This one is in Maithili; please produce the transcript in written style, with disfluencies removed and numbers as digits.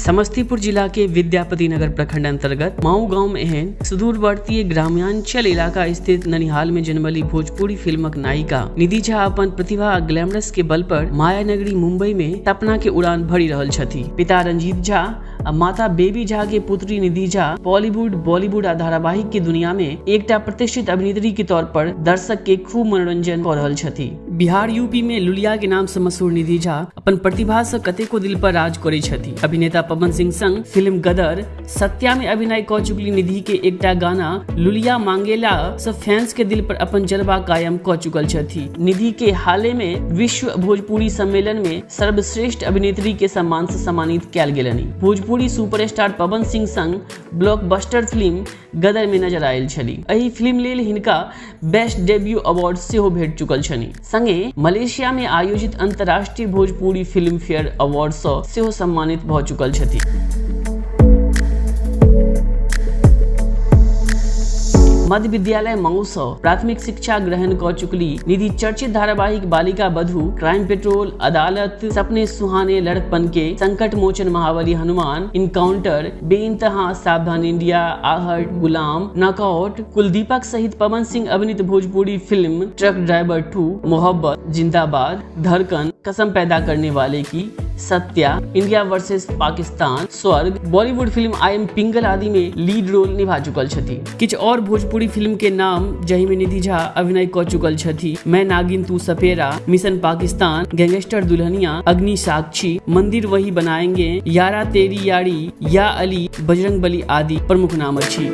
समस्तीपुर जिला के विद्यापति नगर प्रखंड अंतर्गत माऊ गांव में एहन सुदूरवर्ती ग्राम्यांचल इलाका स्थित ननिहाल में जन्मली भोजपुरी फिल्मक नायिका निधि झा अपन प्रतिभा आ ग्लैमरस के बल पर माया नगरी मुंबई में सपना के उड़ान भरि रहल छथि। पिता रंजीत झा आ माता बेबी झा के पुत्री निधि झा पॉलीवुड, बॉलीवुड आ धारावाहिक के दुनिया में एकटा प्रतिष्ठित अभिनेत्री के तौर पर दर्शक के खूब मनोरंजन कऽ रहल छथि। बिहार यूपी में लुलिया के नाम से मशहूर निधि झा अपन प्रतिभा से कतेको दिल पर राज करै छथि। अभिनेता पवन सिंह संग फिल्म गदर सत्या में अभिनय कऽ चुकली निधि के एकटा गाना लुलिया मांगेला से फैंस के दिल पर अपन जलवा कायम कऽ चुकल छथि। निधि के हाले में विश्व भोजपुरी सम्मेलन में सर्वश्रेष्ठ अभिनेत्री के सम्मान से सम्मानित कयल गेलनि। भोजपुरी सुपरस्टार पवन सिंह संग ब्लॉकबस्टर फिल्म गदर में नजर आयल छली। एहि फिल्म लेल हिनका बेस्ट डेब्यू अवार्ड सेहो भेट चुकल छनि। संगे मलेशिया में आयोजित अंतर्राष्ट्रीय भोजपुरी फिल्म फेयर अवार्ड सँ सेहो सम्मानित भऽ चुकल छथि। मध्य विद्यालय मऊ सँ प्राथमिक शिक्षा ग्रहण कऽ चुकली निधि चर्चित धारावाहिक बालिका वधू, क्राइम पेट्रोल, अदालत, सपने सुहाने लड़कपन के, संकट मोचन महाबली हनुमान, इनकाउंटर, बेइंतहा, सावधान इंडिया, आहट, गुलाम, नॉकआउट, कुलदीपक सहित पवन सिंह अभिनीत भोजपुरी फिल्म ट्रक ड्राइवर 2, मोहब्बत, जिंदाबाद, धड़कन, कसम पैदा करने वाले की, सत्या, इंडिया वर्सेस पाकिस्तान, स्वर्ग, Bollywood film I am Pingal आदि में लीड रोल निभा चुकल छथि। किछु और भोजपुरी फिल्म के नाम जाहि में निधि झा अभिनय कऽ चुकल छथि: मैं नागिन तू सपेरा, मिशन पाकिस्तान, गैंगस्टर दुल्हनिया, अग्नि साक्षी, मंदिर वही बनाएंगे, यारा तेरी यारी, या अली, बजरंग बली आदि प्रमुख नाम अछि।